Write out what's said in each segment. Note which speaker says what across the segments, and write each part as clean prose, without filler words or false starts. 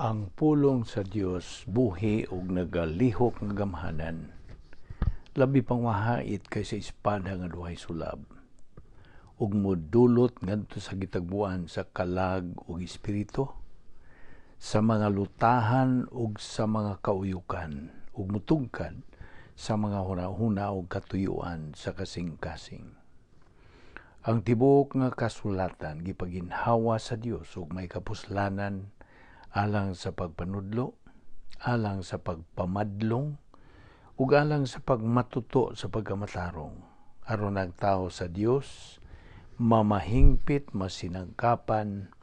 Speaker 1: Ang pulong sa Dios buhi ug nagalihok nga gamhanan, labi pang mahait kaysa espada nga duhay sulab, ug modulot ngadto sa gitagbuan sa kalag ug espiritu, sa mga lutahan ug sa mga kauyukan, ug mutugkad sa mga hunahuna ug katuyuan sa kasing-kasing. Ang tibuok nga kasulatan gipaginhawa sa Dios ug may kapuslanan alang sa pagpanudlo, alang sa pagpamadlong, ug alang sa pagmatuto sa pagkamatarong, aron ang tao sa Dios mamahingpit, masinangkapan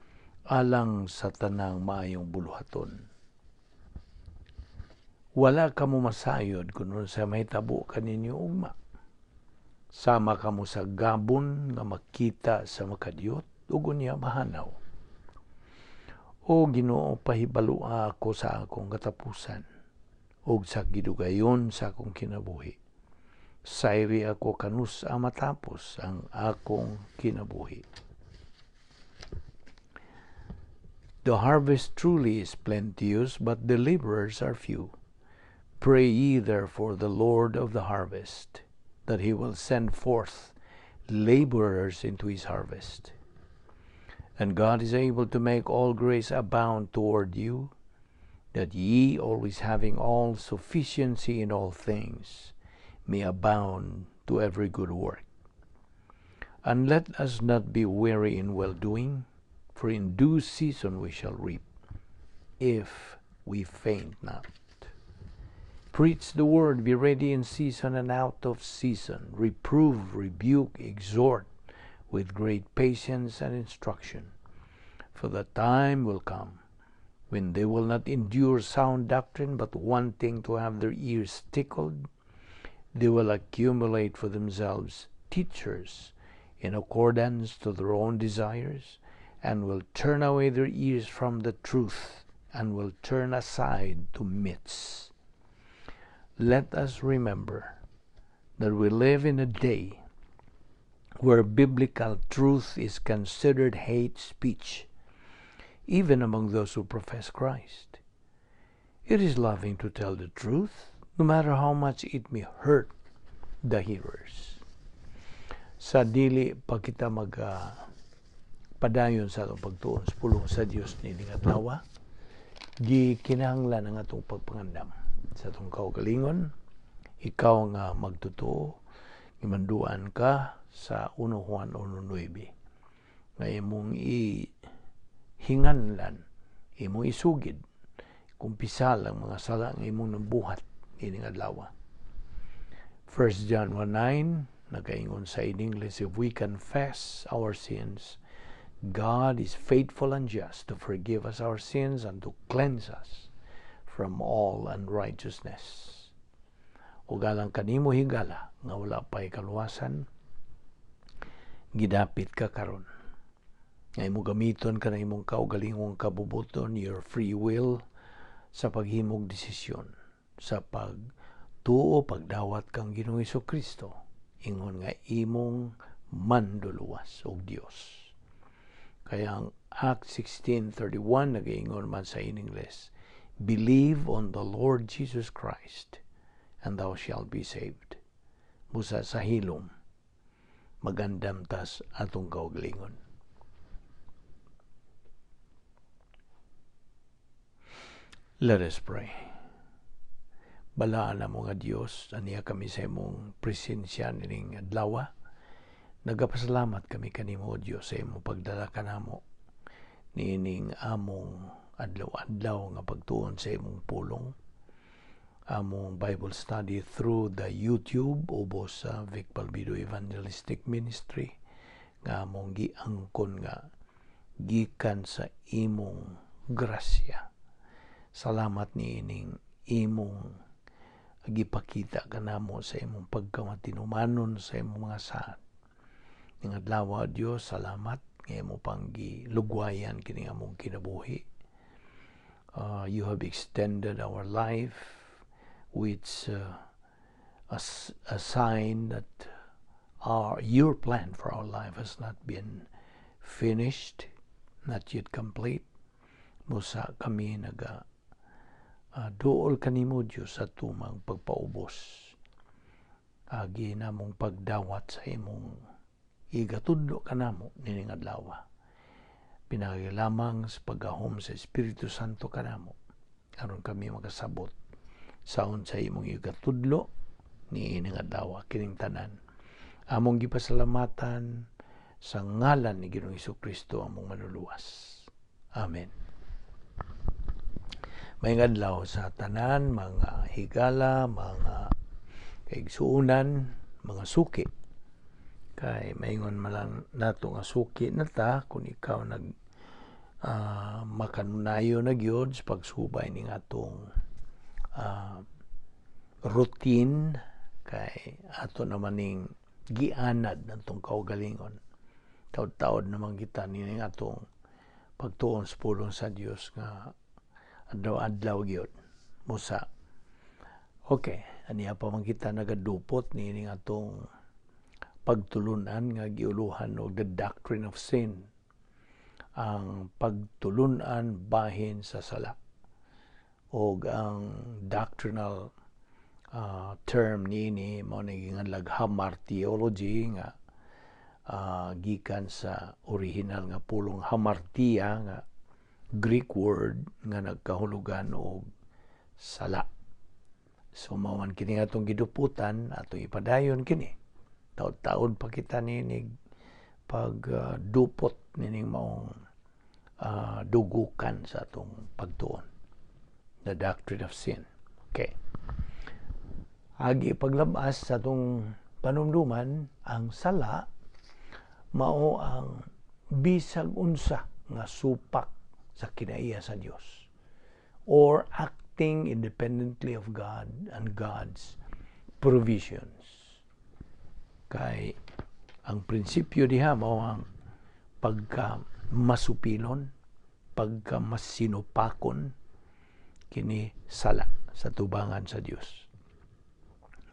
Speaker 1: alang sa tanang maayong buluhaton. Wala kamo masayod kung unsa mahitabo kaninyo ugma. Sama kamo sa gabon nga makita sa makadiyot ug unya mahanaw. O Ginoo, pahibalua ako sa akong katapusan ug sa gidugayon sa akong kinabuhi. Sayri ako kanus-a matapos ang akong kinabuhi. The harvest truly is plenteous, but the laborers are few. Pray ye therefore the Lord of the harvest, that he will send forth laborers into his harvest. And God is able to make all grace abound toward you, that ye, always having all sufficiency in all things, may abound to every good work. And let us not be weary in well-doing, for in due season we shall reap, if we faint not. Preach the word, be ready in season and out of season, reprove, rebuke, exhort, with great patience and instruction. For the time will come when they will not endure sound doctrine, but wanting to have their ears tickled, they will accumulate for themselves teachers in accordance to their own desires, and will turn away their ears from the truth, and will turn aside to myths. Let us remember that we live in a day where biblical truth is considered hate speech, even among those who profess Christ. It is loving to tell the truth, no matter how much it may hurt the hearers. Sa dili pa kita mag padayon sa atong pagtuon sa pulong sa Dios nining adlaw, gikinahanglan ang atong pagpangandam sa atong kaugalingon. Ikaw nga magtotoo, gimanduan ka sa 1 Juan 1:9 nga imong ihinganlan, imong isugid, kumpisal ang mga sala nga imong nabuhat ining adlaw. 1 John 1:9 nagaingon sa in English, "If we confess our sins, God is faithful and just to forgive us our sins and to cleanse us from all unrighteousness." Ug alang kanimo, higala, nga wala pa'y kaluwasan, gidapit ka karon nga imo gamiton ka na imong kaugalingong kabubuton, your free will, sa paghimog desisyon sa pagtuo, pagdawat kang Ginoong Kristo ingon nga imong manduluwas og Dios. Kaya ang Acts 16:31 nagaingon man sa in English, "Believe on the Lord Jesus Christ and thou shalt be saved." Busa sa hilom, magandam tas atong kaugalingon. Let us pray. Balaan na mo nga Dios, aniya kami sa imong presensya nining adlaw. Nagapasalamat kami kanimo, o Dios, sa imong pagdala kanamo niining among adlaw-adlaw nga pagtuon sa imong pulong, among Bible study through the YouTube ubos sa Vic Balbido Evangelistic Ministry nga among giangkon nga gikan sa imong grasya. Salamat niining imong gipakita kanamo sa imong pagkamatinumanon sa imong mga saad. Ning adlaw, Dios, salamat nga imo pang gilugwayan kini among kinabuhi. You have extended our life, which a sign that your plan for our life has not been finished, not yet complete. Musa kami naga duol kanimo, Dios, sa tumang pagpaubos. Agi namong pagdawat sa imong igatudlo kanamo nining adlaw. Pinaagi lamang sa paggahom sa Espiritu Santo kanamo aron kami makasabot sa unsa imong igatudlo niining adlaw. Kining tanan among gipasalamatan sa ngalan ni Ginoong Kristo, among Manluluwas. Amen. Maayong adlaw sa tanan, mga higala, mga kaigsuonan, mga suki. Kay maingon man lang nato nga suki na ta kung ikaw nag makanunayo na gyud sa pagsubay ning atong routine, kay ato naman ning gianad natong kaugalingon. Taod-taod naman kita nining atong pagtuon sa pulong sa Dios nga adlaw-adlaw gyud musa. Okay, aniya pa man kita nagadupot niining atong pagtulunan nga giuluhan og the doctrine of sin, ang pagtulunan bahin sa sala, og ang doctrinal term niini mao ni ginganlag hamartiology, nga gikan sa original nga pulong hamartia nga Greek word nga nagkahulugan og sala. So mao man kini atong giduputan, atong ipadayon kini. Taod-taod pa kita ninig pagdupot nining maong dugukan sa atong pagtuon. The doctrine of sin. Okay. Agi paglabas sa atong panumduman, ang sala mao ang bisag unsa nga supak sa kinaiya sa Dios or acting independently of God and God's provisions. Kay ang prinsipyo diha mao ang pagka masupilon, pagka masinupakon, kini sala sa tubangan sa Dios.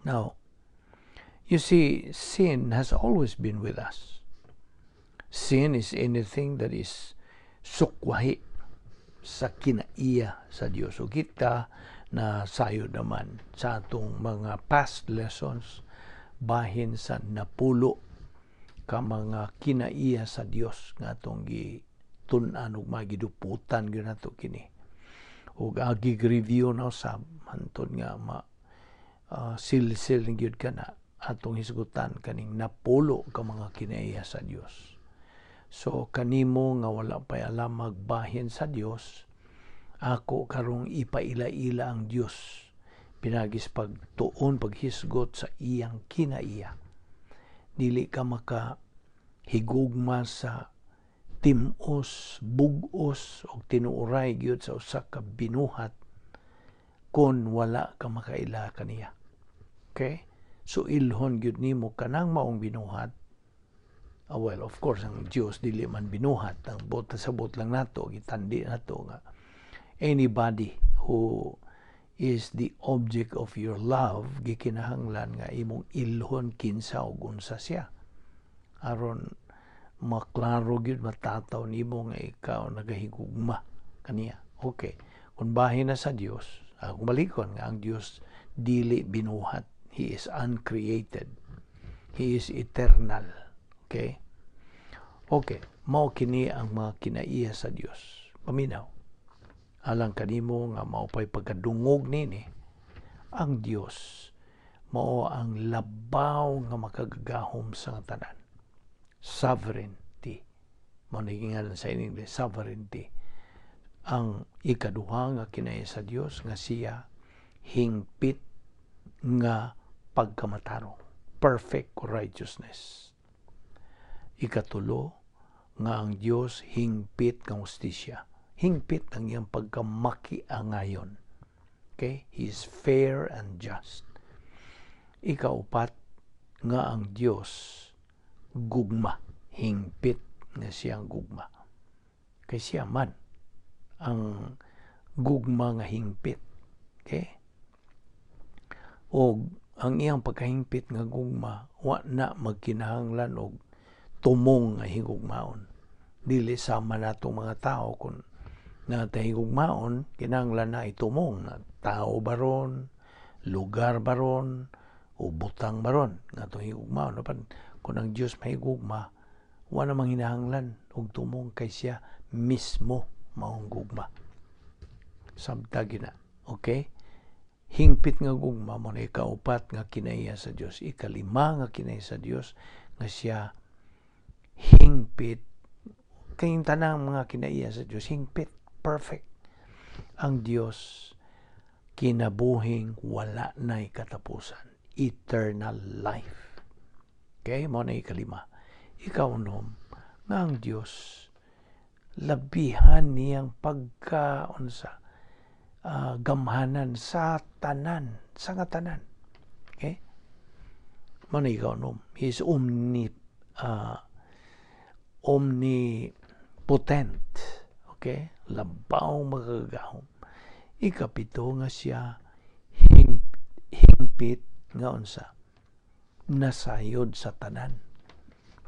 Speaker 1: Now, you see, sin has always been with us. Sin is anything that is sukwahi sa kinaiya sa Dios. So kita na sayo naman sa atong mga past lessons bahin sa 10 ka mga kinaiya sa Dios nga atong gitun-an ug magiduputan gyud nato kini. Ug agi review na usab hantod nga ma silsil gyud kana atong hisgutan kaning 10 ka mga kinaiya sa Dios. So kanimo nga wala pay alam magbahin sa Dios, ako karong ipaila-ila ang Dios pinagis pagtuon, paghisgot sa iyang kinaiya. Dili ka maka higugma sa tim-os, bug-os og tinuoray gyud sa usa ka binuhat kon wala ka makaila kaniya. Okay? So ilhon gyud nimo kanang maong binuhat. Well, of course, ang Dios dili man binuhat. Ang buot sa buot lang nato, gitandi nato nga anybody who is the object of your love, gikinahanglan nga imong ilhon kinsa ug unsa siya. Aron maklaro gyud, matataw nimo nga ikaw nagahigugma kaniya. Okay. Kung bahin na sa Dios, kung balikon nga ang Dios dili binuhat. He is uncreated. He is eternal. Okay? Okay, mao kini ang mga kinaiya sa Dios. Paminaw. Alang kanimo nga mao pay pagkadungog nini, ang Dios mao ang labaw nga makagagahom sa tanan. Sovereignty. Mao ni gingalan sa English, sovereignty. Ang ikaduha nga kinaiya sa Dios nga siya hingpit nga pagkamatarong. Perfect righteousness. Ikatulo, nga ang Dios hingpit nga hustisya. Hingpit ang iyang pagkamakiangayon. Okay? He is fair and just. Ikaupat, nga ang Dios gugma. Hingpit nga siyang gugma. Kay siya man ang gugma nga hingpit. Okay? Og ang iyang pagkahingpit nga gugma, wa na magkinahanglan og tumong nga higugmaon. Dili sama natong mga tao kung Na higugmaon, kinahanglan na itumong na tao baron, lugar baron, o butang baron nga atong higugmaon. Apan kung ang Dios mahigugma, wa namang hinahanglan og tumong kay siya mismo maong gugma. Sabta gina. Okay? Hingpit nga gugma mo na ikaupat nga kinaiya sa Dios. Ikalima nga kinaiya sa Dios nga siya hingpit kay tanang mga kinaiya sa Dios hingpit, perfect. Ang Dios kinabuhing wala na'y katapusan, eternal life. Okay, mo na ikalima. Ikaunom nga ang Dios labihan niyang pagka unsa gamhanan sa tanan, sa nga tanan. Okay? Mo na ikaunom. He is omnipotent. Okay? Labaw makagagahom. Ikapito nga siya hingpit nga unsa nasayod sa tanan,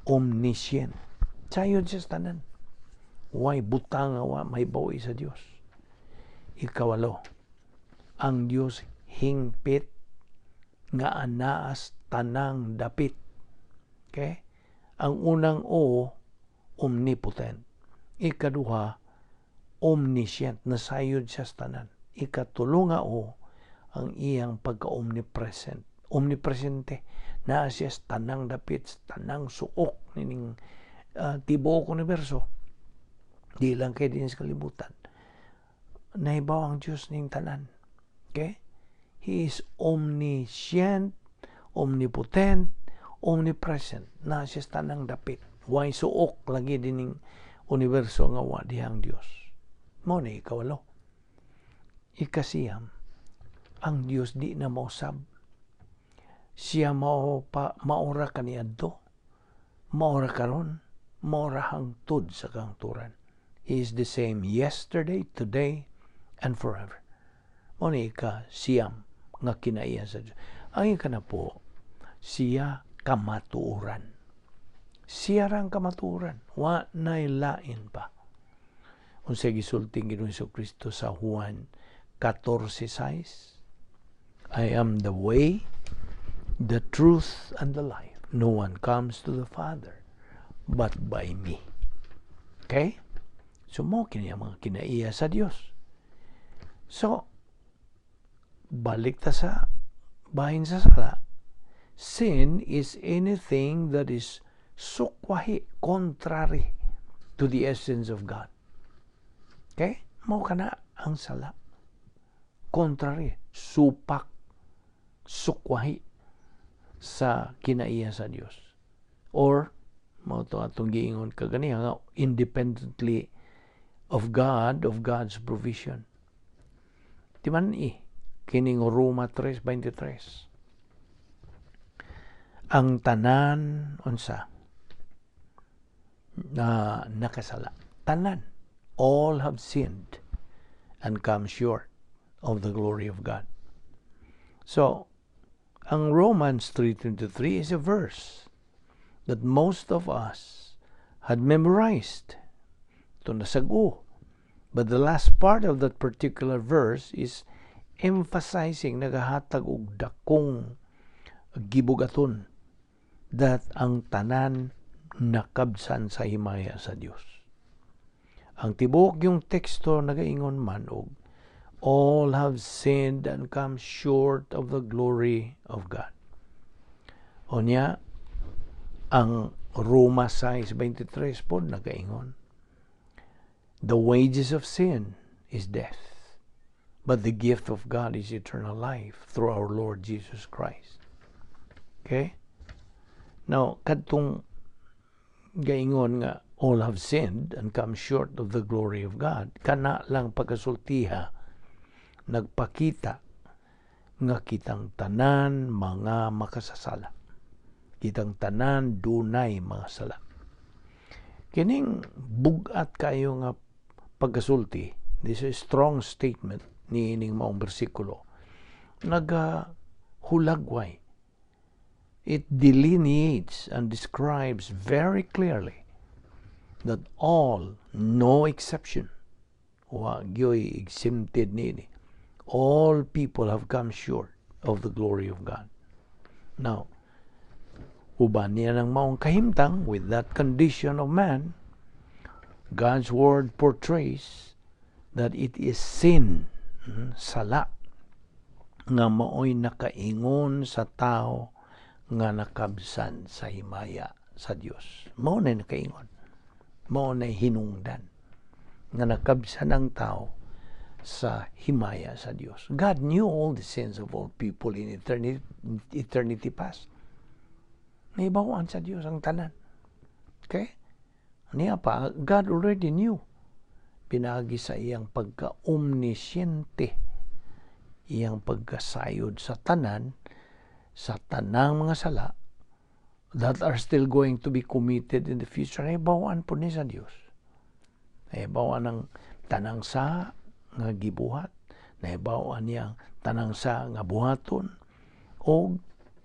Speaker 1: omniscient, sayod siya sa tanan, way butang nga wa may bawi sa Dios. Ikawalo, ang Dios hingpit nga anaas tanang dapit. Okay, ang unang O, omnipotent. Ikaduha, omniscient, nasayod siya sa tanan. Ikatulo nga O, ang iyang pagka-omnipresent, omnipresente naa siya sa tanang dapit, sa tanang suok nining tibuok universo, di lang kay din sa kalibutan. Nahibaw ang Dios ning tanan. Okay, He is omniscient, omnipotent, omnipresent, naa siya sa tanang dapit. Way suok lagi dining universo nga wa dihang Dios. Mo ni ikawalo. Ikasiyam, ang Dios di na mausab. Siya mao pa, maora kaniadto, maora karon, maora hangtod sa kahangturan. He is the same yesterday, today, and forever. Mo ni ikasiyam nga kinaiya sa Dios. Ang ikanapo, siya kamatuoran. Siya rang kamatuoran. Wa nay lain pa. Unsay gisulti Ginoong Kristo sa Juan 14:6? "I am the way, the truth, and the life. No one comes to the Father but by me." Okay? So mo kini ang mga kinaiya sa Dios. So, balik ta sa bahin sa sala. Sin is anything that is sukwahi, contrary to the essence of God. Okay? Mao kana ang sala. Contrary, supak, sukwahi sa kinaiya sa Dios. Or, mao to atong giingon kaganiha nga independently of God, of God's provision. Di man i, kining Roma 3:23. Ang tanan unsa na nakasala. Tanan. All have sinned and come short of the glory of God. So, ang Romans 3:23 is a verse that most of us had memorized. Ito nasago. But the last part of that particular verse is emphasizing, nagahatag og dakong gibugaton that ang tanan nakabsan sa himaya sa Dios. Ang tibuok yung teksto nagaingon man og all have sinned and come short of the glory of God. Unya, ang Roma 6:23 po nagaingon, "The wages of sin is death, but the gift of God is eternal life through our Lord Jesus Christ." Okay? Now, kadtong gaingon nga all have sinned and come short of the glory of God, kana lang pagkasultiha nagpakita nga kitang tanan mga makasasala. Kitang tanan dunay mga sala. Kining bugat kayo nga pagkasulti, this is a strong statement ni ining maong bersikulo, nagahulagway. It delineates and describes very clearly that all, no exception, Wa gyoy exempted niini. All people have come short of the glory of God. Now, uban niya ng maong kahimtang, with that condition of man, God's word portrays that it is sin, sala, nga maoy nakaingon sa tao nga nakabsan sa himaya sa Dios. Mao na nakaingon. Mao na hinungdan nga nakabsan ang tao sa himaya sa Dios. God knew all the sins of all people in eternity, eternity past. Nahibaw-an sa Dios ang tanan. Okay? Niya pa, God already knew. Pinaagi sa iyang pagka-omnisciente, iyang pagkasayod sa tanan, sa tanang mga sala that are still going to be committed in the future, nahibaw-an po ni sa Dios. Nahibaw-an ang tanang sa nga gibuhat, nahibaw-an niya ang tanang sa nga buhaton, o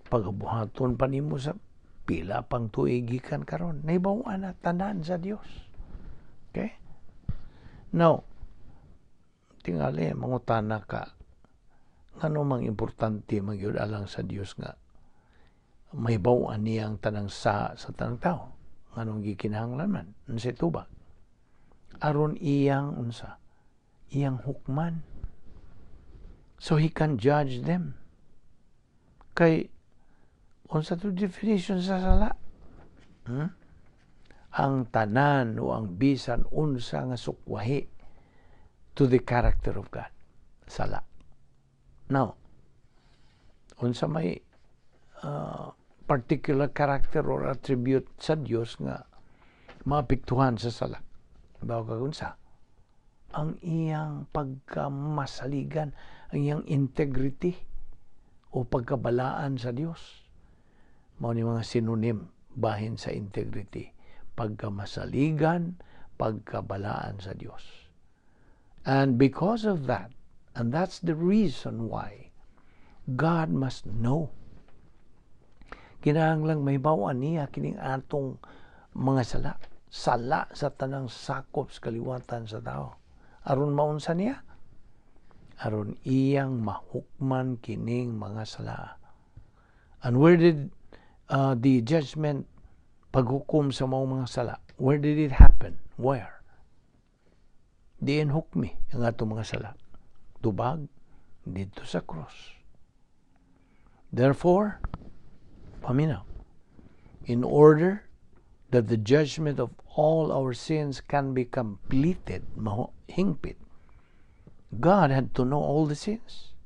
Speaker 1: pagabuhaton pa nimo sa pila pang tuig gikan karon, nahibaw-an na tanan sa Dios. Okay? Now, tingali mangutana ka, ngano mang importante magyud alang sa Dios nga mahibaw-an niya ang tanang sa tanang tao? Nganong gikinahanglan man? Unsay tubag? Aron iyang unsa? Iyang hukman, so he can judge them. Kay unsa to definition sa sala? Ang tanan o ang bisan unsa nga sukwahi to the character of God, sala. Now, unsa may particular character or attribute sa Dios nga maapektuhan sa sala? Bawo ka unsa? Ang iyang pagkamasaligan, ang iyang integrity o pagkabalaan sa Dios. Mao ni mga synonym bahin sa integrity. Pagkamasaligan, pagkabalaan sa Dios. And because of that, and that's the reason why God must know. Kinahanglang mahibaw-an niya kining atong mga sala. Sala sa tanang sakop sa kaliwatan sa tao. Aron maunsa niya? Aron iyang mahukman kining mga sala. And where did the judgment, paghukom sa mga sala, where did it happen? Where? Diin hukmi ang atong mga sala? Tubag didto sa cross. Therefore, paminaw, in order that the judgment of all our sins can be completed, hingpit, God had to know all the sins.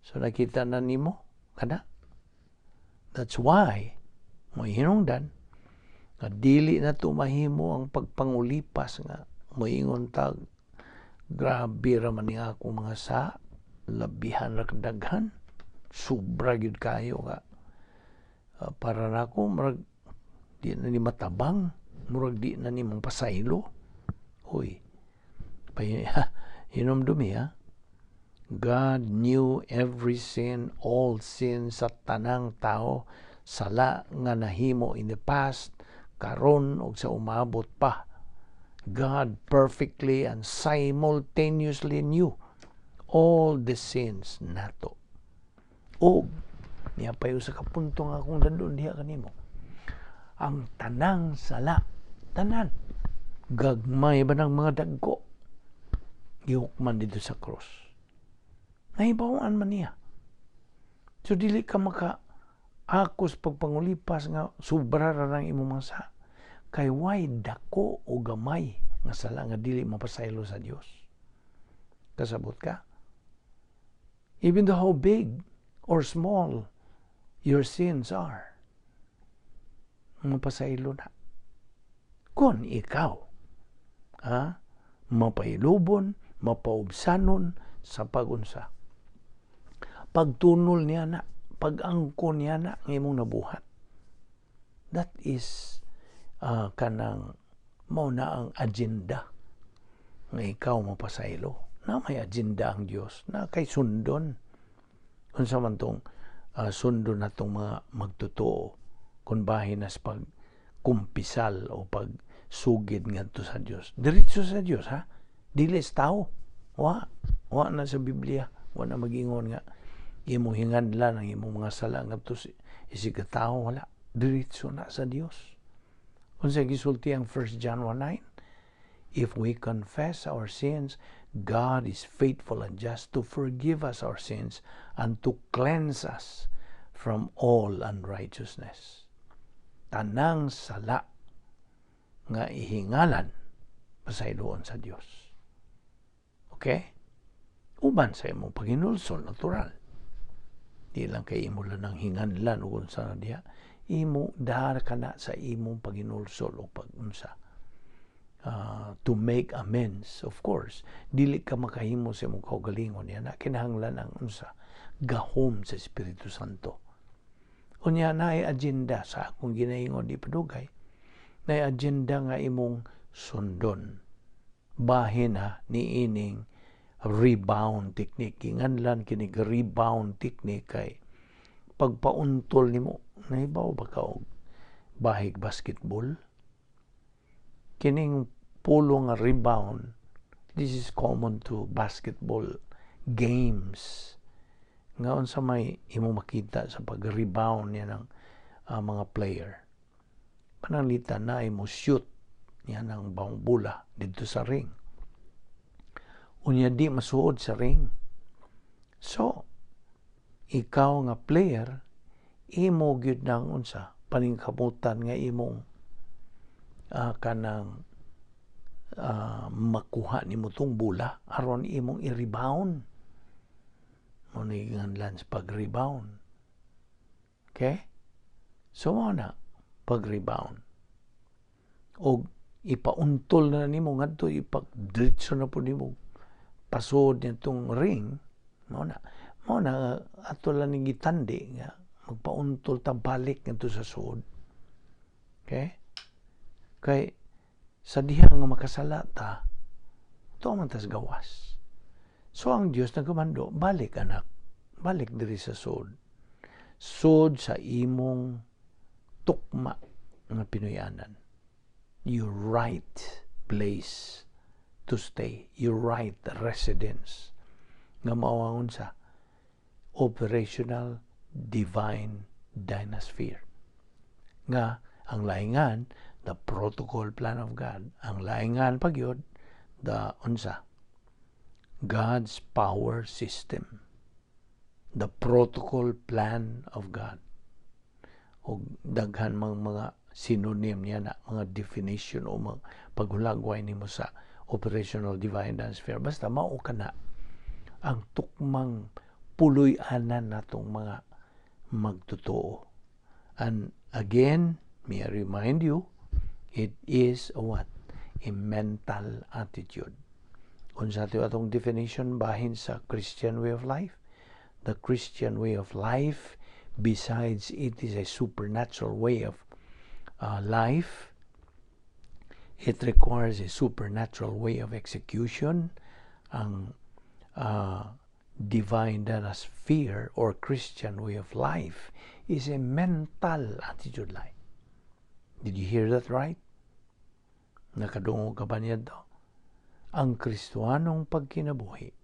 Speaker 1: So nakita na nimo kada. That's why mo hinungdan nga dili na to mahimo ang pagpangulipas nga moingon tag, "Grabe ra man ni ako mga sa, labihan ra kadaghan, sobra gyud kayo nga para nako murag di na ni matabang, murag di na ni pasaylo." Uy, hinumdumi ha, God knew every sin, all sin sa tanang tao, sala nga nahimo in the past, karon og sa umabot pa. God perfectly and simultaneously knew all the sins nato. Og niya pa sa kapunto nga akong dandon diha kanimo. Ang tanang sala, tanan, gagmay ba ng mga dagko, gihukman didto sa cross. Nahibaw-an man niya. So dili ka maka akos pagpangulipas nga sobra ra ng imong mga sa. Kay way dako o gamay nga sala nga dili mapasaylo sa Dios. Kasabot ka? Even though how big or small your sins are, mapasaylo na. Kung ikaw, ha, mapailubon, mapaubsanon sa pagunsa. Pagtunol niya na, pag-angko niya na ng imong nabuhat. That is kanang mao na ang agenda nga ikaw mapasaylo. Na may agenda ang Dios na kay sundon. Unsa man tong sundon natong mga magtotoo kung bahin nas pag kumpisal o pagsugid ngadto sa Dios? Diretso sa Dios ha. Dili sa tao. Wa. Wa na sa Biblia. Wa na mag-ingon nga imong hinganlan ang imong mga sala ngadto isig ka tao, wala. Diretso na sa Dios. Unsa gisulti ang 1 John 1:9? If we confess our sins, God is faithful and just to forgive us our sins and to cleanse us from all unrighteousness. Tanang sala nga ihingalan, pasayloon sa Dios. Okay? Uban sa imong paghinulsol, natural. Di lang kay imo lang nang hinganlan ug unsa na diha. Imo dahar ka na sa imong paghinulsol o pag-unsa. To make amends, of course. Dili ka makahimo sa imong kaugalingon yan na kinahanglan ang unsa, gahom sa Espiritu Santo. Unya naay agenda sa akong ginaingon di padugay. Naay agenda nga imong sundon. Bahin ha ni ining rebound technique. Ginganlan kinig rebound technique kay pagpauntol nimo, nahibaw ba ka og bahig basketball? Kining pulo nga rebound, this is common to basketball games. Nga unsa may imo makita sa pag-rebound niya ng mga player? Pananglitan na imo shoot niya ng bula dito sa ring. Unya di masuod sa ring. So, ikaw nga player, imo gyud nang unsa, paningkamutan nga imong kanang makuha nimo tong bula aron imong i-rebound. Mao ni giinganlan sa pag-rebound. Okay? So mao na pag-rebound. Og ipauntol na nimo ngadto, ipagdiretso na po nimo pasod nitong ring, mao na ato lang ning gitandi nga magpauntol ta balik ngadto sa suod. Okay? Kay sa diha nga makasala ta, tuo man tas gawas. So ang Dios nagkomando, "Balik, anak, balik diri sa suod." Suod sa imong tukma nga pinuyanan. Your right place to stay, your right residence. Nga mao ang sa operational divine dynasphere. Nga ang laingan, the protocol plan of God. Ang laingan pagyud, the unsa, God's power system. The protocol plan of God. O daghan mang mga synonym niya na mga definition o mga paghulagway nimo sa operational divine sphere. Basta mao ka na ang tukmang puloy-anan natong mga magtotoo. And again, may I remind you, it is a what? A mental attitude. Unsa ato atong definition bahin sa Christian way of life? The Christian way of life, besides it is a supernatural way of life, it requires a supernatural way of execution. Ang divine sphere or Christian way of life is a mental attitude life. Did you hear that right? Nakadungog ka ba niya to? Ang Kristohanong pagkinabuhi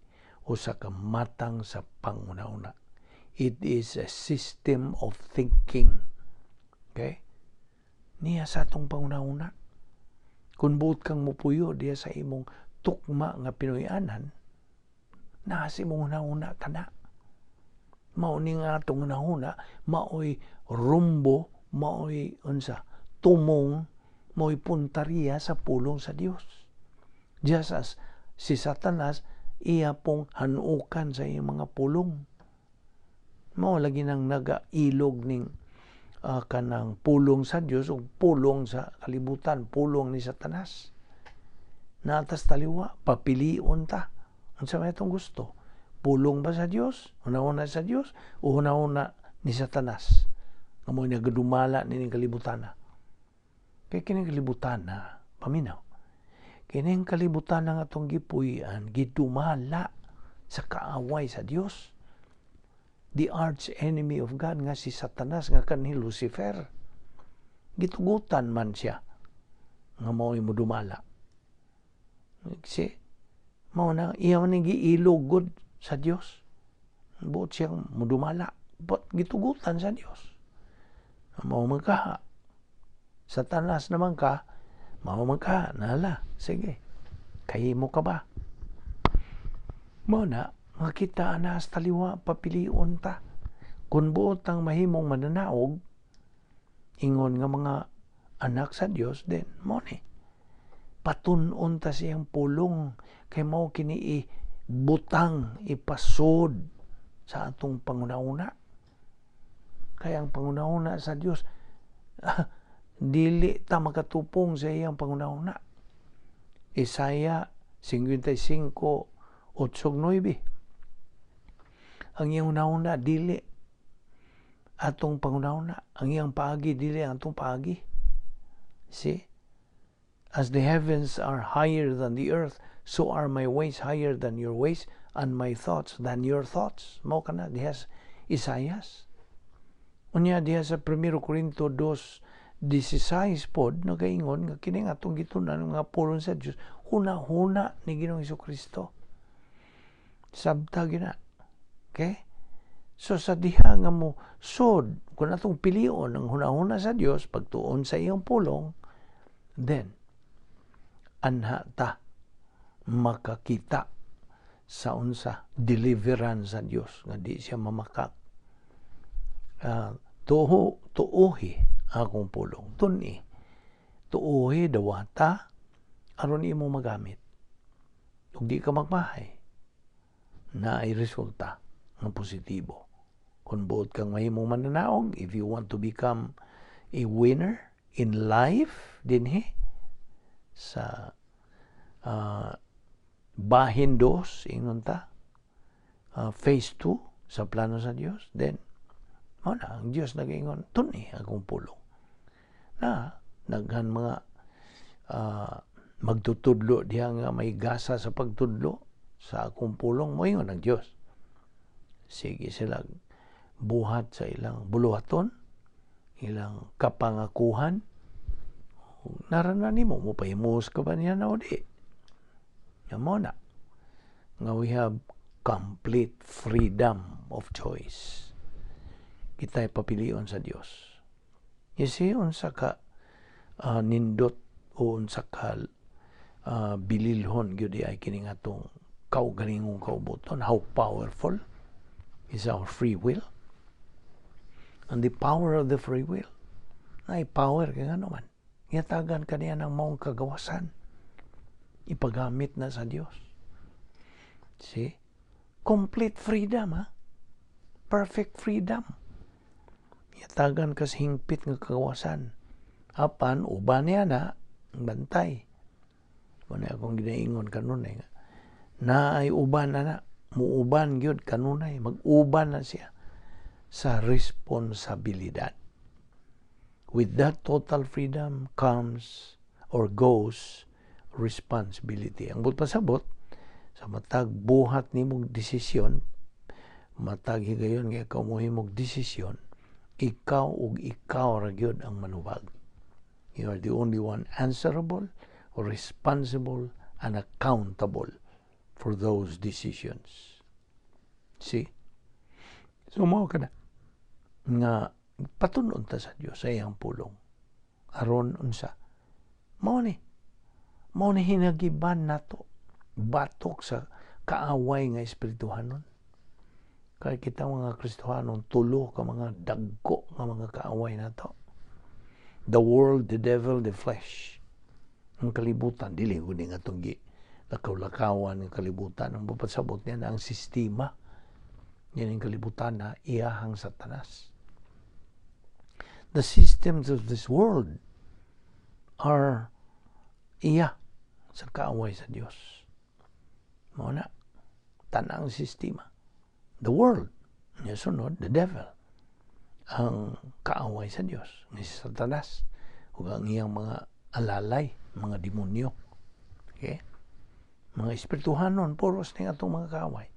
Speaker 1: usa ka matang sa panguna-una. It is a system of thinking. Okay? Niya sa atong panguna-una. Kung buot kang mupuyo diya sa imong tukma nga Pinoyanan, naa sa imong una-una kana. Mao ni nga atong una-una, maoy rumbo, maoy unsa, tumong, maoy puntariya sa pulong sa Dios. Just as si Satanas iya pong hanukan sa iyang mga pulong. Mao lagi nang nagailog ning kanang pulong sa Dios ug pulong sa kalibutan, pulong ni Satanas. Naatas taliwa, papilion ta. Unsa may atong gusto? Pulong ba sa Dios? Una-una sa Dios o una-una ni Satanas? Nga mo nagadumala nining kalibutan na. Kay kining kalibutan na, paminaw. Kining kalibutan nga atong gipuy-an, gidumala sa kaaway sa Dios. The arch enemy of God nga si Satanas nga kanhi Lucifer. Gitugutan man siya nga mao'y modumala. See? Mao na iya man giilog gud sa Dios. Buot siyang mudumala. But gitugutan sa Dios. Mao man ka. Satanas naman ka, mao man ka, nala. Sige. Kahimo ka ba? Mao na, nga kita ana sa taliwa, papilion ta. Kung buot ang mahimong mananaog, ingon nga mga anak sa Dios, then mao ni. Patun-on ta siyang pulong kay mao kini ibutang, ipasod sa atong panguna-una. Kaya ang panguna-una sa Dios, dili ta makatupong sa iyang panguna-una. Isaiah 55:8-9. Ang iyang una-una, dili atong panguna-una. Ang iyang paagi, dili ang atong paagi. See? "As the heavens are higher than the earth, so are my ways higher than your ways, and my thoughts than your thoughts." Mao kana diha sa Isaias. Unya diha sa 1 Corinto 2:16 pod nagaingon nga kini nga atong gitun-an nga pulong sa Dios, huna-huna ni Ginoong Kristo. Sabta gina. Okay? So sa diha nga mo sod kung atong pilion ang hunahuna sa Dios pagtuon sa iyang pulong, then anha ta makakita sa unsa deliverance sa Dios nga di siya mamakak. Tuho tuohi akong pulong, tuni, tuohi, dawata aron imo magamit ug di ka magmahay na ay resulta nga positibo. Kung buot kang mahimong mananaog, if you want to become a winner in life dinhi sa bahin dos, ingon ta, phase 2 sa plano sa Dios, then mao na ang Dios nagaingon, "Tuni akong pulong." Na daghan mga magtutudlo diha nga may gasa sa pagtudlo sa akong pulong, moingon ang Dios. Sige sila buhat sa ilang buluhaton, ilang kapangakuhan. Narana nimo, mo pahimus ka ba niya na o di? Nga mo na nga we have complete freedom of choice. Kita'y papilion sa Dios. You see, unsa ka nindot o unsa ka bililhon gyud ay kini nga atong kaugalingong kaubuton, how powerful is our free will and the power of the free will ay power kay ngano man gihatagan kaniya ng maong kagawasan, ipagamit na sa Dios. See, complete freedom, ha, perfect freedom. Gihatagan ka sa hingpit nga kagawasan, apan uban niya na ang bantay mo na akong ginaingon kanunay nga na ay uban na na muuban gyud kanunay, mag-uban na siya sa responsibilidad. With that total freedom comes or goes responsibility. Ang buot pasabot, sa matag buhat nimong desisyon, matag higayon nga ikaw mohimog desisyon, ikaw ug ikaw ra gyud ang manubag. You are the only one answerable, responsible, and accountable for those decisions. See? So mao kana nga patun-on ta sa Dios sa iyang pulong. Aron unsa? Mao ni hinagiban nato batok sa kaaway nga espirituhanon. Kay kita mga Kristohanon, tulo ka mga dagko nga mga kaaway nato. The world, the devil, the flesh. Ang kalibutan, dili ko nga itong gi lakaw-lakawan ng kalibutan. Ang pasabot niya na ang sistema yan ang kalibutan na iyahang Satanas. The systems of this world are iya sa kaaway sa Dios. Mao na, tanang sistema. The world, niya sunod, the devil, ang kaaway sa Dios, ni Satanas, ug ang iyang mga alalay, mga demonyo. Okay? Mga espirituhanon, puros ni atong mga kaaway.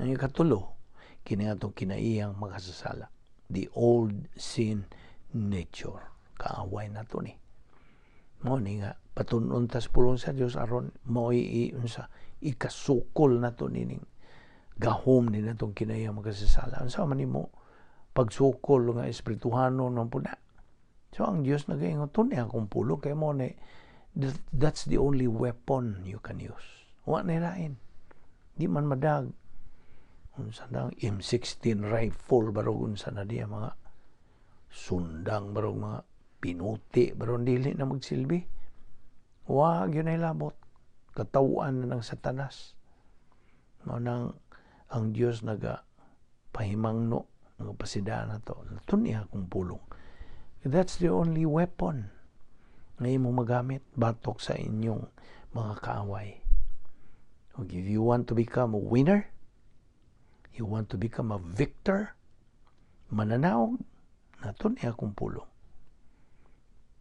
Speaker 1: Ang ikatulo, kini atong kinaiyang makasasala. The old sin nature. Kaaway na to ni. Mao ni nga patun-on tas pulong sa Dios aron mao unsa Ikasukol nato nining gahom ni natong kinahiyang makasasala. Unsa man nimo pagsukol nga espirituhanon man pud na? So ang Dios nagaingon, "Tun-i akong pulong," kay mo ni that's the only weapon you can use. Wa na lain. Di man madag unsa na M16 rifle barog unsa na diya, mga sundang barog, mga pinuti barog, dili na magsilbi. Wa gyud nay labot. Katawan na ng Satanas. Mao nang ang Dios naga pahimangno, nagapasida na to. "Tun-i akong pulong." That's the only weapon nga imong magamit batok sa inyong mga kaaway. Okay, if you want to become a winner, you want to become a victor, mananaog, na tun-i akong pulong.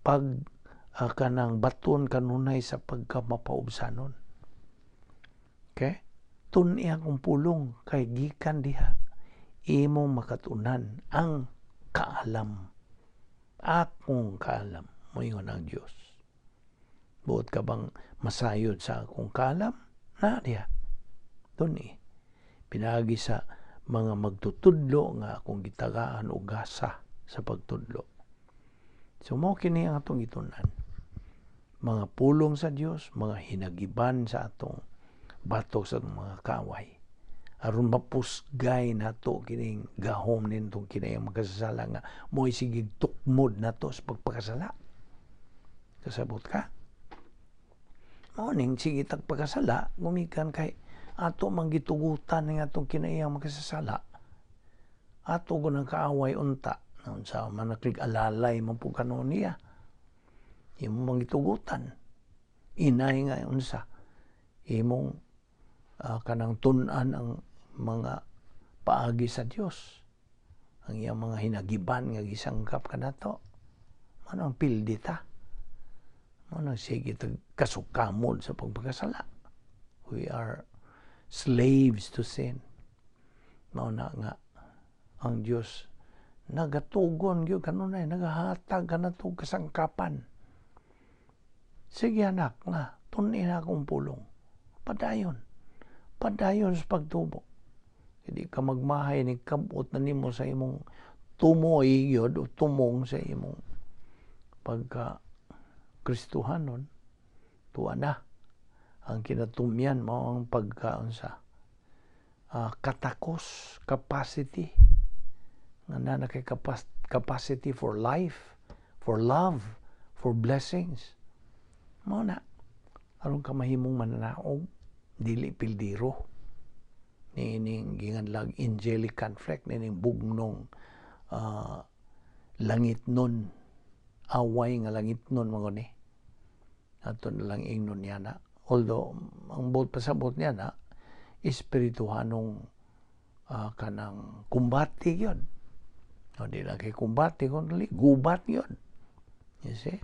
Speaker 1: Pag kanang baton kanunay sa pagkamapaubsanon. Okay? Tun-i akong pulong kay gikan diha imong makatunan ang kaalam. Akong kaalam, moingon ang Dios. Buot ka bang masayod sa akong kaalam? Na diha. Tun-i. Pinaagi sa mga magtutudlo nga akong gitagaan og gasa sa pagtudlo. So mao kini ang atong gitun-an. Mga pulong sa Dios, mga hinagiban sa atong batok sa atong mga kaaway. Aron mapusgay nato kining gahom nitong kinahiyang makasasala nga mo'y sige tukmod nato sa pagpakasala. Kasabot ka? Mao ning sige tag pagkasala gumikan kay ato man gitugutan ning atong kinahiyang makasasala. Ato gud ang kaaway unta unsa man naklig alalay man pud kano niya. Imo mang gitugutan. Inay nga unsa imong kanang tun-an ang mga paagi sa Dios. Ang iyang mga hinagiban nga gisangkap kanato. Mao ang pildi ta. Mao nang sige tag kasukamod sa pagpakasala. We are slaves to sin. Mao na nga ang Dios nagatugon gyud kanunay, nagahatag kanato kasangkapan. "Sige anak, nga tun-i na akong pulong. Padayon. Padayon sa pagtubo. Hindi ka magmahay ni kabot na nimo sa imong tumoy gyud o tumong sa imong pagka Kristohanon, tuwa na. Ang kinatumyan mo ang pagkaunsa katakos, capacity nga na kay capacity for life, for love, for blessings. Mao na aron ka mahimong mananaog, dili pildiro niining ginganlag angelic conflict, niining bugnong langit nun, away nga langit nun mga ni ato na lang ingnon niya na, although ang buot pasabot niya na espirituhanong kanang kumbate gyud o di lang kay kumbate kundi gubat gyud, you see?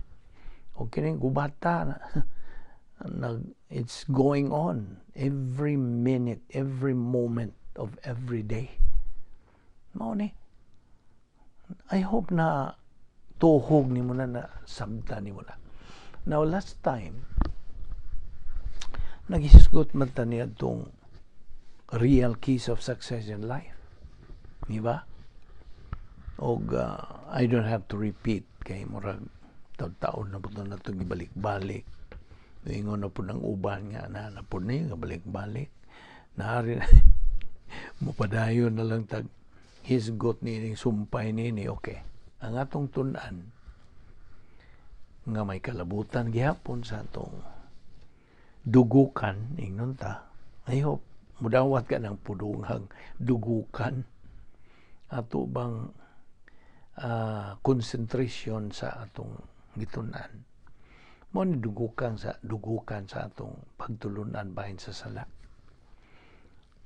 Speaker 1: O kining gubata na, it's going on every minute, every moment of every day. Mao ni. I hope na tuhog nimo na, na sabta nimo na. Now, last time, naghisgot man ta niya itong real keys of success in life. Di ba? Og I don't have to repeat kay murag taon na po na itong ibalik-balik. Ingon na po ng uban nga na po niya, balik-balik. Naari na, mupadayon na lang tag hisgot ni sumpay nini, okay. Ang atong tun-an nga may kalabutan gihapon sa atong dugukan, ingnon ta. I hope mudawat ka ng pudunghang dugukan, ato bang concentration sa atong gitun-an mo ni dugukan sa atong pagtulunan bahin sa sala.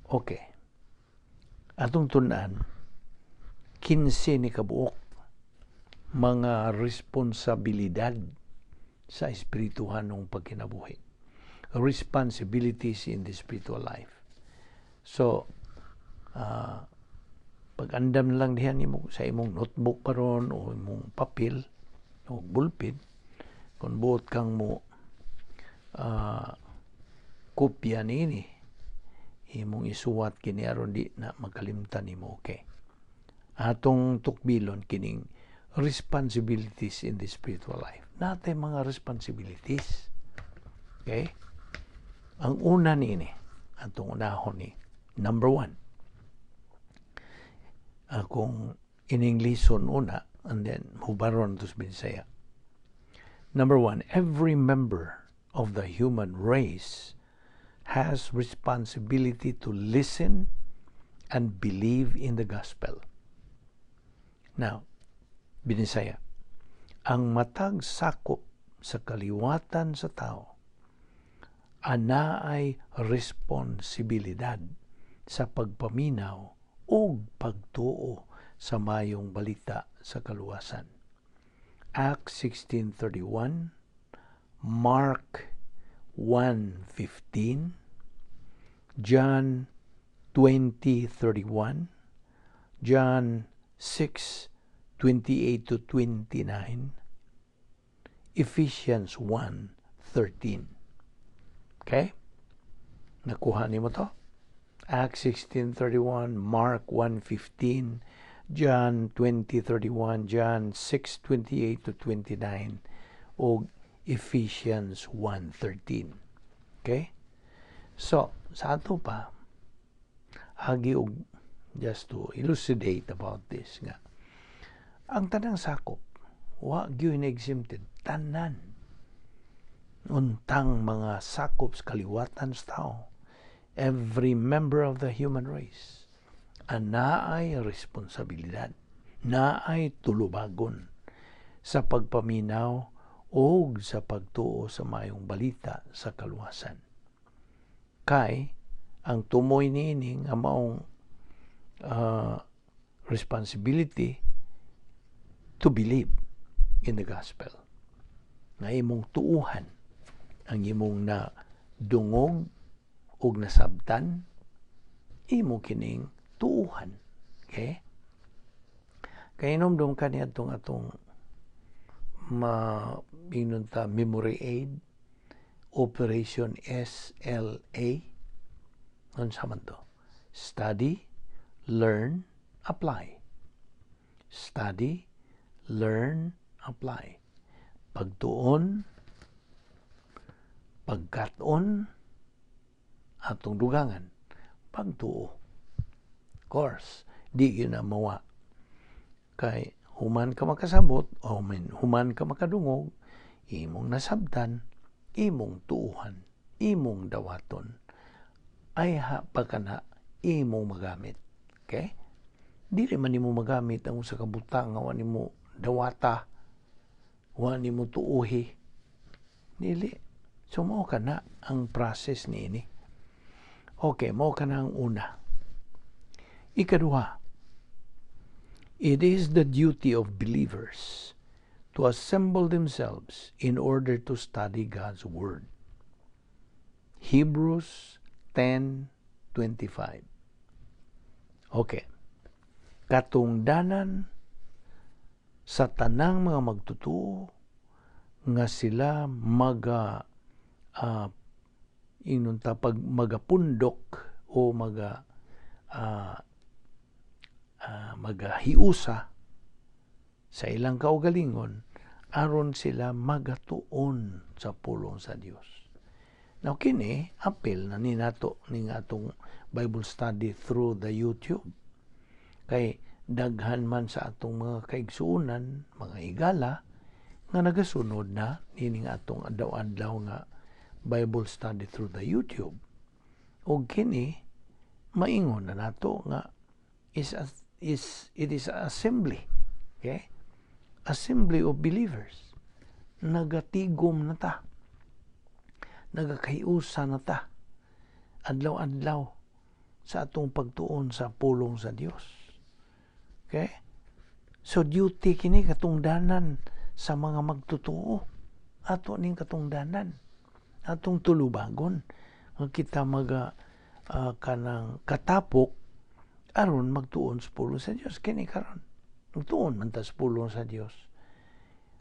Speaker 1: Okay, atong tun-an 15 ni kabuok mga responsibilidad sa espirituhanong pagkinabuhi, responsibilities in the spiritual life. So pag-andam na lang diha nimo sa imong notebook paron o imong papel o ballpen kung buot kang mo Kopya niini, imong isuwat kini aron di na makalimtan nimo. Okay, atong tukbilon kining responsibilities in the spiritual life. Naa tay mga responsibilities. Okay, ang una niini, atong unahon ni number one, akong in Englishon una and then hubaron to sa Bisaya. Number one, every member of the human race has responsibility to listen and believe in the gospel. Now, Binisaya, ang matag sakop sa kaliwatan sa tao anaay responsibilidad sa pagpaminaw ug pagtuo sa Maayong Balita sa kaluwasan. Acts 16:31, Mark 1:15, John 20:31, John 6:28 to 29, Ephesians 1:13. Okay? Nakuha nimo to? Acts 16:31, Mark 1:15, John 20:31, John 6:28 to 29, o Ephesians 1:13. Okay? So, sa ato pa, agi og just to elucidate about this nga ang tanang sakop, wa gyud exempted, tanan untang mga sakop sa kaliwatan sa tao, every member of the human race anaay responsibilidad, naay tulubagon sa pagpaminaw o sa pagtuo sa Maayong Balita sa kaluwasan. Kay ang tumoy niini nga maong responsibility to believe in the gospel, nga imong tuuhan ang imong na dungog ug nasabtan, imo kining tuuhan. Okay, kay inomdom ka niadtong atong ma ingnon ta memory aid, Operation SLA. Unsa man to? Study, learn, apply. Study, learn, apply. Pagtuon, pagkat-on, atong dugangan, pagtuo. Of course, di yun na mawa, kay human ka makasabot o human ka makadungog, imong nasabtan, imong tuuhan, imong dawaton, ay ha pa ka na imong magamit. Okay, dili man nimo magamit ang usa ka butang nga wa nimo dawata, wa nimo tuuhi, dili. So mao ka na ang process niini. Okay, mao ka na ang una. Ikaduha, it is the duty of believers to assemble themselves in order to study God's Word. Hebrews 10:25. Okay. Katungdanan sa tanang mga magtutuo nga sila maga ingnon ta pag magapundok o magahiusa sa ilang kaugalingon aron sila magatuon sa pulong sa Dios. Now kini apil na ni nato ning atong Bible study through the YouTube. Kay daghan man sa atong mga kaigsuonan, mga higala nga nagasunod na nining atong adlaw-adlaw nga Bible study through the YouTube. Og kini maingon na nato nga is a, is it is a assembly. Okay? Assembly of believers. Nagatigom na ta. Nagakahiusa na ta. Adlaw-adlaw sa atong pagtuon sa pulong sa Dios. Okay? So duty kini, katungdanan sa mga magtotoo. Ato ning katungdanan. Atong tulubagon nga kita maga kanang katapok aron magtuon sa pulong sa Dios. Kini karon, nagtuon man ta sa pulong sa Dios.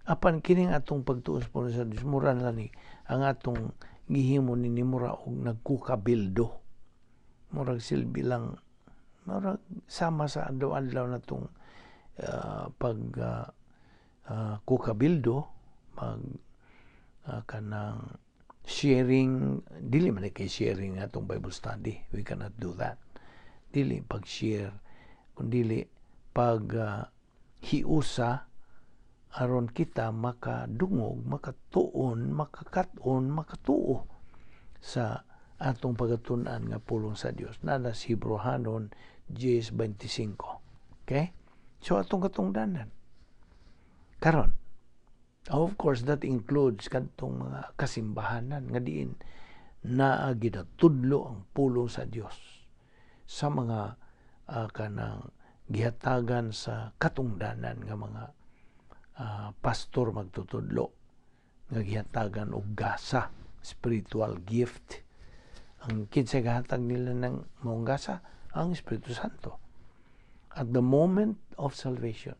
Speaker 1: Apan kining atong pagtuon sa pulong sa Dios, mura na ni ang atong Gihimo ni mura og nagkukabildo. Murag silbi lang, murag sama sa adlaw-adlaw na tong pag kukabildo, pag kanang sharing. Dili man kay sharing atong Bible study, we cannot do that. Dili pag share kundi pag hiusa aron kita makadungog, makatuon, makakat-on, makatuo sa atong pagatun-an nga pulong sa Dios na sa Hebreohanon 10:25. Okay? So atong katungdanan karon, of course, that includes kadtong mga kasimbahanan nga diin naa ginatudlo ang pulong sa Dios sa mga kanang gihatagan sa katungdanan nga mga pastor magtutudlo nga gihatagan og gasa, spiritual gift. Ang kinsa gahatag nila ng maong gasa? Ang Espiritu Santo. At the moment of salvation,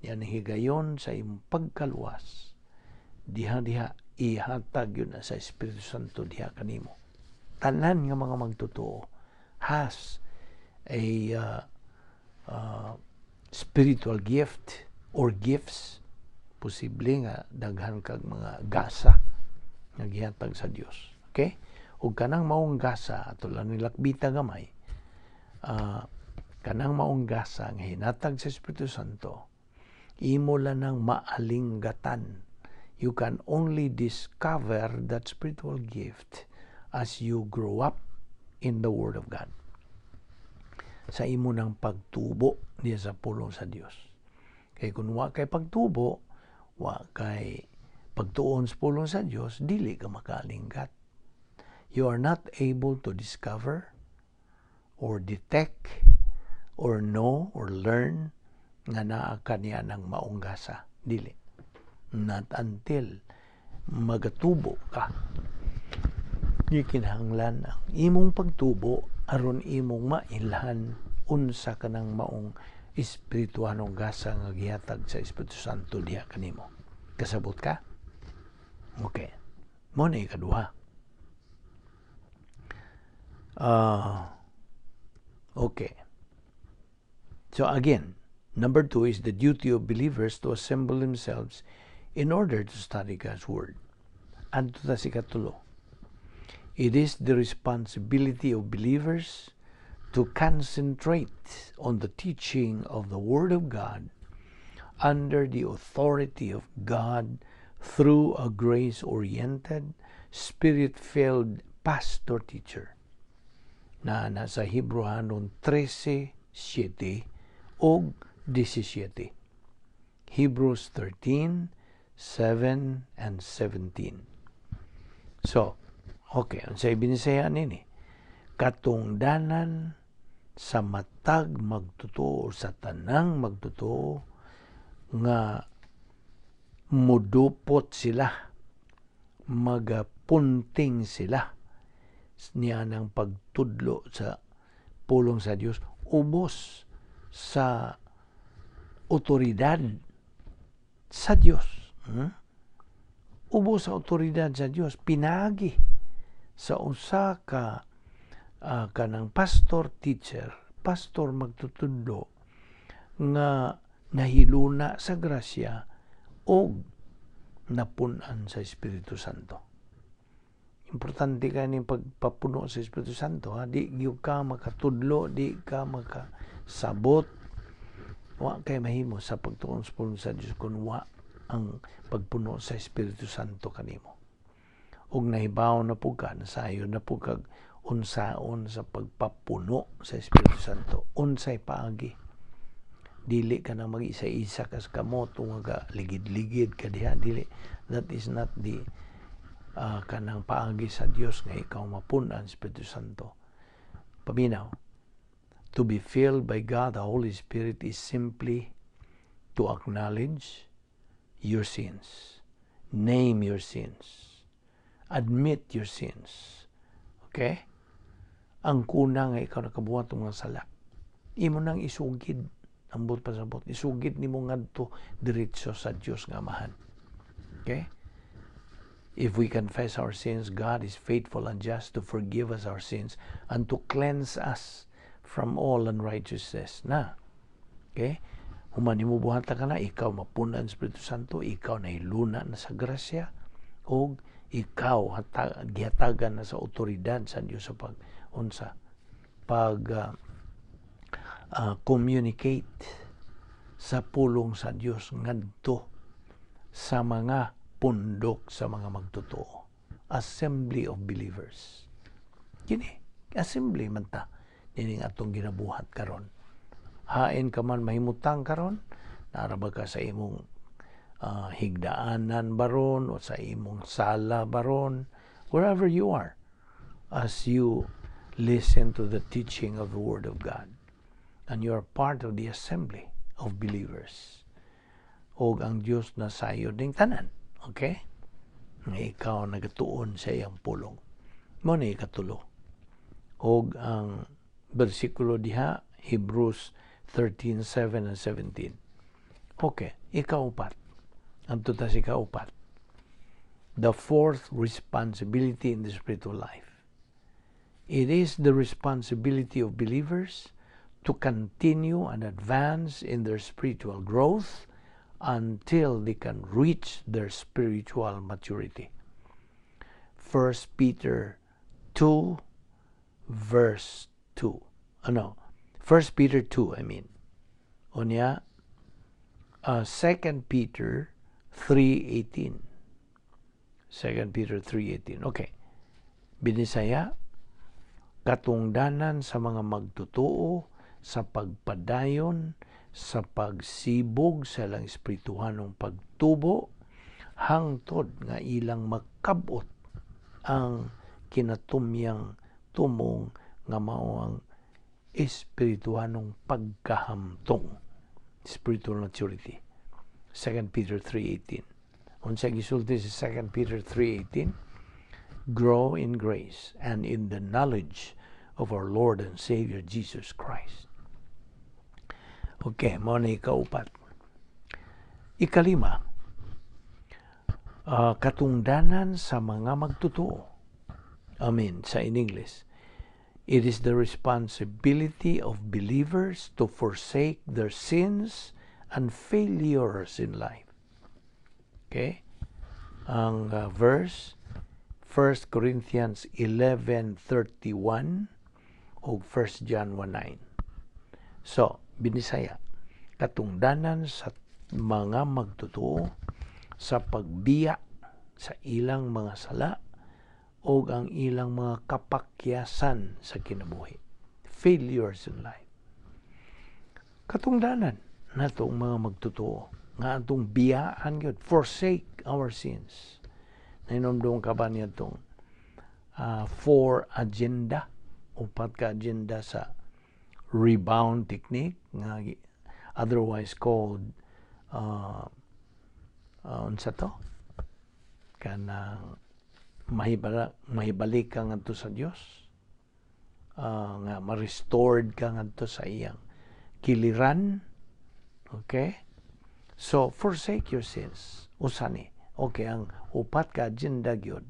Speaker 1: yan, higayon sa imong pagkaluwas, diha diha ihatag yun na sa Espiritu Santo diha kanimo. Tanan nga mga magtotoo has a spiritual gift or gifts. Posible nga daghan kag mga gasa nga gihatag sa Dios. Okay? Ug kanang maong gasa, ato lang nilakbita gamay, kanang maong gasa nga hinatag sa Espiritu Santo, imo lang nang maalinggatan. You can only discover that spiritual gift as you grow up in the Word of God. Sa imo ng pagtubo diya sa pulong sa Dios. Kay kung wa kay pagtubo, wa kay pagtuon sa pulong sa Dios, dili ka makalinggat. You are not able to discover or detect or know or learn nga naa ka niya ng maong gasa. Dili. Not until magatubo ka. Di kinahanglan ang imong pagtubo aron imong mailhan unsa kanang maong espirituhanong gasa nga gihatag sa Espiritu Santo diha kanimo. Kasabot ka? Okay. Mo na ikaduha. Okay. So again, number two is the duty of believers to assemble themselves in order to study God's Word. Adto ta sa ikatulo. It is the responsibility of believers to concentrate on the teaching of the Word of God under the authority of God through a grace-oriented, spirit-filled pastor teacher na nasa Hebreohanon 13:7 og 17. Hebrews 13, 7 and 17. So, okay, unsay binisaya nini? Katungdanan sa matag magtotoo, sa tanang magtotoo nga mudupot sila, magapunting sila niya ng pagtudlo sa pulong sa Dios ubos sa otoridad sa Dios. Ubos sa otoridad sa Dios pinagi sa usa ka kanang pastor teacher, pastor magtutudlo nga nahiluna sa grasya og napun-an sa Espiritu Santo. Importante ka ning pagpapuno sa Espiritu Santo, ha? Di gyud ka makatudlo, di ka makasabot, wa kay mahimo sa pagtuon sa pulong sa Dios kung wa ang pagpuno sa Espiritu Santo kanimo. Ug nahibaw na pud ka, nasayon na pud kag unsaon sa pagpapuno sa Espiritu Santo, unsay paagi. Dili ka na mag-isa-isa kas kamot nga ligid-ligid ka diha, dili. That is not the kanang paagi sa Dios nga ikaw mapun-an Espiritu Santo. Paminaw. To be filled by God the Holy Spirit is simply to acknowledge your sins. Name your sins. Admit your sins. Okay? Ang kuna nga ikaw nakabuhat ng mga sala, imo nang isugid ambot pasabot. Isugid nimo ngadto diretso sa Dios nga Amahan. Okay? If we confess our sins, God is faithful and just to forgive us our sins and to cleanse us from all unrighteousness. Na. Okay? Human nimo buhata kana, ikaw mapun-an Espiritu Santo, ikaw nahiluna na sa grasya, o ikaw gihatagan na sa otoridad sa Dios sa pag unsa pag communicate sa pulong sa Dios ngadto sa mga pundok sa mga magtotoo, assembly of believers. Kini assembly man ta nining atong ginabuhat karon. Hain ka man mahimutang karon, naa ba ka sa imong higdaanan baron o sa imong sala baron, wherever you are as you listen to the teaching of the Word of God, and you are part of the assembly of believers, og ang Dios na sayo ning tanan, okay, nga ikaw nagatuon sa iyang pulong. Mao ni ikatulo, og ang bersikulo diha, Hebrews 13:7 and 17. Okay, ikaupat. Adto ta sa ikaupat. The fourth responsibility in the spiritual life. It is the responsibility of believers to continue and advance in their spiritual growth until they can reach their spiritual maturity. 1 Peter 2 verse 2. Oh, no, 1 Peter 2, I mean. Unya, 2 Peter 3:18. 2 Peter 3:18. Okay. Binisaya, katungdanan sa mga magtotoo sa pagpadayon sa pagsibog sa ilang espirituhanong pagtubo hangtod nga ilang makabot ang kinatumyang tumong nga mao ang espirituhanong pagkahamtong, spiritual maturity. 2 Peter 3:18. Unsa gisulti sa 2 Peter 3:18? Grow in grace and in the knowledge of our Lord and Savior Jesus Christ. Okay, mao na ikaupat. Ikalima, katungdanan sa mga magtotoo. I mean, sa in English, it is the responsibility of believers to forsake their sins and failures in life. Okay? Ang verse, 1 Corinthians 11:31 o 1 John 1:9. So, Binisaya, katungdanan sa mga magtotoo sa pagbiya sa ilang mga sala o ang ilang mga kapakyasan sa kinabuhi. Failures in life. Katungdanan natong mga magtotoo nga atong biyaan gyud, forsake our sins. Nahinomdom ka ba niya itong four agenda, upat ka agenda sa rebound technique nga otherwise called unsa to, kanang mahibalik ka ngadto sa Dios, nga ma-restored ka ngadto sa iyang kiliran? Okay, so forsake your sins, usa ni. Okay, ang upat ka agenda gyud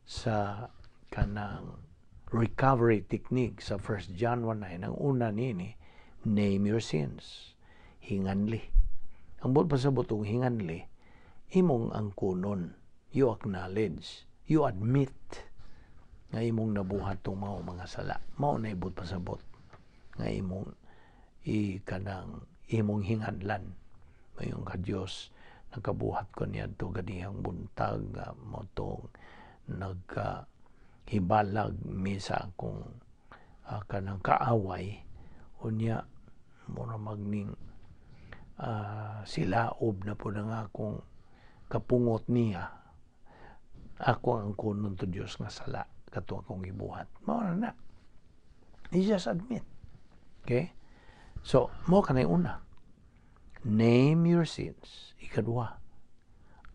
Speaker 1: sa kanang recovery technique sa 1 John 1:9, ang una nini, name your sins, hinganli. Ang buot pasabot og hinganli, imong angkunon, you acknowledge, you admit nga imong nabuhat tong mao mga sala. Mao na ibot pasabot nga imong i kanang imong hinganlan. Mayon ka, Dios, nakabuhat ko niadto ganihang buntag nga mao tong nagka hibalag mi sa akong kanang kaaway, unya mura magning silaob na po na akong kapungot niya. Ako ang kunon to, Dios, nga sala kato akong gibuhat. Mao na na. You just admit, okay? So mao kanay una, name your sins. Ikadua,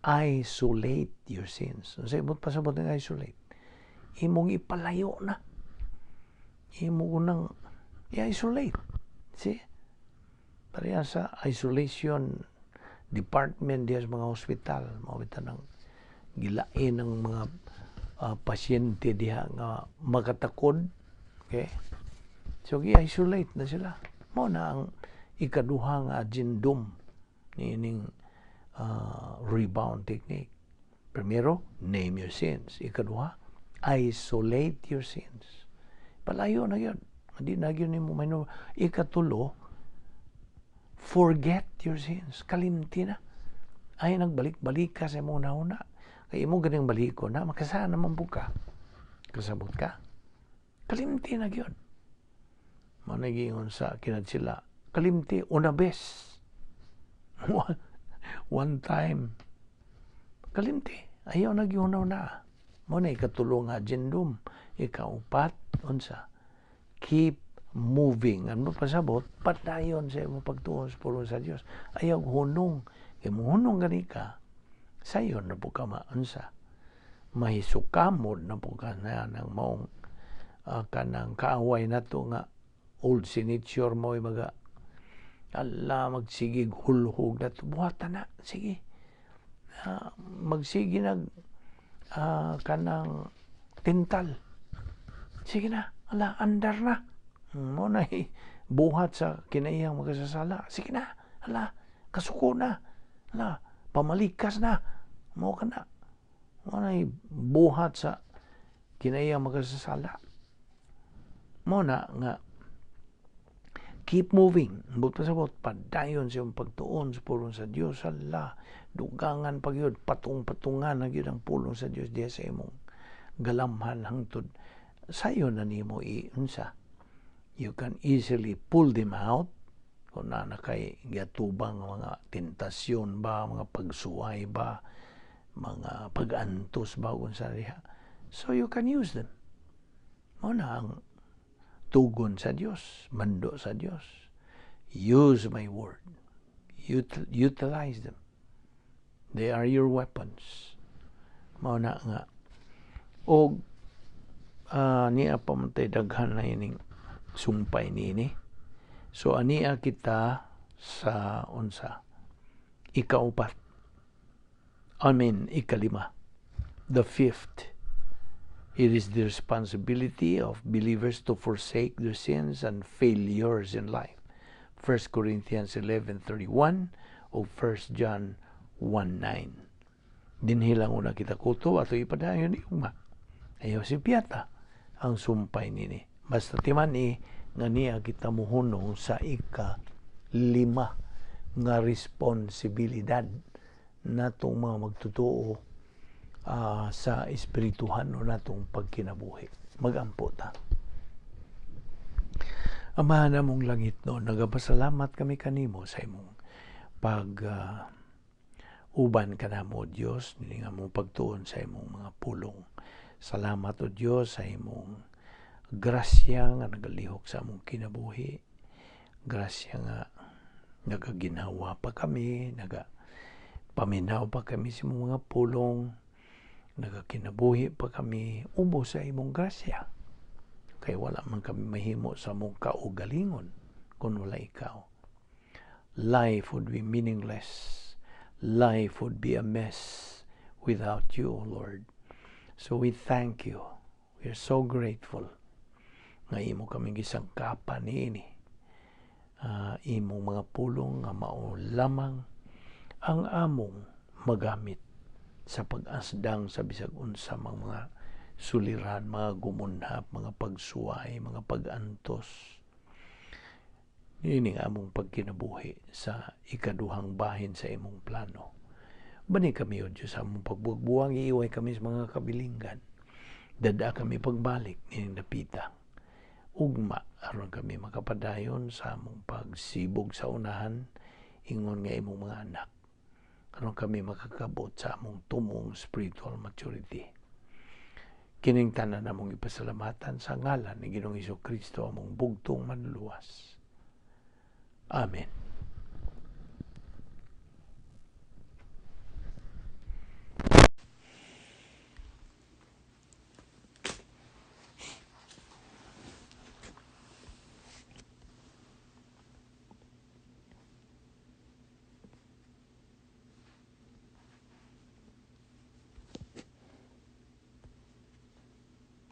Speaker 1: isolate your sins. Unsa ibot pasabot ng isolate? Imong ipalayo na, imo unang i-isolate. See, pareha sa isolation department diya sa mga hospital, mao ng Gilain ang mga pasyente diha nga makatakod. Okay? So gi-isolate na sila. Mao na ang ikaduha nga addendum niining rebound technique. Primero, name your sins. Ikaduha, isolate your sins. Palayo na gyud. Hindi na gyud nimo may. Ikatulo, forget your sins. Kalimti na. Ay nagbalik-balik ka sa imong nauna. Kay imo ganing baliko na, makasala naman po ka. Kasabot ka. Kalimti na gyud. Mao giingon sa kinad sila, kalimti una bes. One time. Kalimti. Ayaw na gyunaw na. Mao na ikatulo nga addendum. Ikaupat, unsa? Keep moving. Ano pasabot? Padayon sa imong pagtuo sa pulong sa Dios. Ayaw hunong. Kay mohunong gani ka, sayon na po ka maunsa. Mahisukamod na po ka na ng maong kanang kaaway na to nga old signature mo maga ala magsigig hulhog na to, buhatan na sige, magsige nag kanang tintal, sige na, ala, andar na. Mo na buhat sa kinaiyang makasasala, sige na, ala, kasuko na, ala, pamalikas na mo ka na. Mo na buhat sa kinaiyang makasasala. Mo na nga keep moving. Buta sa bot, padayon sa iyong pagtuon sa pulong sa Dios. Ala, dugangan pag yun, patong-patungan na gyud ang pulong sa Dios diya sa imong galamhan hangtod sayo na nimo i-unsa. You can easily pull them out kung na na kay giatubang mga tentasyon ba, mga pagsuway ba, mga pag-antos ba kung sa diha. So you can use them. Mao na ang tugon sa Dios, mando sa Dios. Use my word. Utilize them. They are your weapons. Mao na nga og niya pa man tay daghan na ining sumpay niini. So ania kita sa unsa? Ikaupat. I mean, ikalima. The fifth. It is the responsibility of believers to forsake their sins and failures in life. 1 Corinthians 11:31 o 1 John 1:9. Dinhi lang una kita kutob, ato ipadayon ugma. Ayaw si Piata ang sumpay nini. Basta timan-i nga niya kita muhunong sa ika lima nga responsibilidad natong mga magtotoo sa espirituhan o natong pagkinabuhi. Magampo ta. Ama namong langit no, nagapasalamat kami kanimo sa imong pag uban kanamo, Dios, nga among pagtuon sa imong mga pulong. Salamat, o Dios, sa imong grasya nga nagalihok sa among kinabuhi. Grasya nga nagaginhawa pa kami, naga paminaw pa kami sa imong mga pulong, nagakinabuhi pa kami ubos sa imong grasya. Kay wala man kami mahimo sa among kaugalingon kung wala ikaw. Life would be meaningless. Life would be a mess without you, O Lord. So we thank you. We are so grateful nga imo kaming gisangkapan niini. Imong mga pulong nga mao lamang ang among magamit sa pag-asdang sa bisag unsa mang mga suliran, mga gumunhap, mga pagsuway, mga pag-antos. Niining among pagkinabuhi sa ikaduhang bahin sa imong plano. Bani kami, O Diyos, sa among pagbuwag-buwang, iiway kami sa mga kabilinggan. Dada kami pagbalik nining dapita. Ugma, aron kami makapadayon sa among pagsibog sa unahan, ingon nga imong mga anak. Aron kami makakabot sa among tumong spiritual maturity. Kining tanan namong ipasalamatan sa ngalan ni Ginoong Kristo, among bugtong manluluwas. Amen.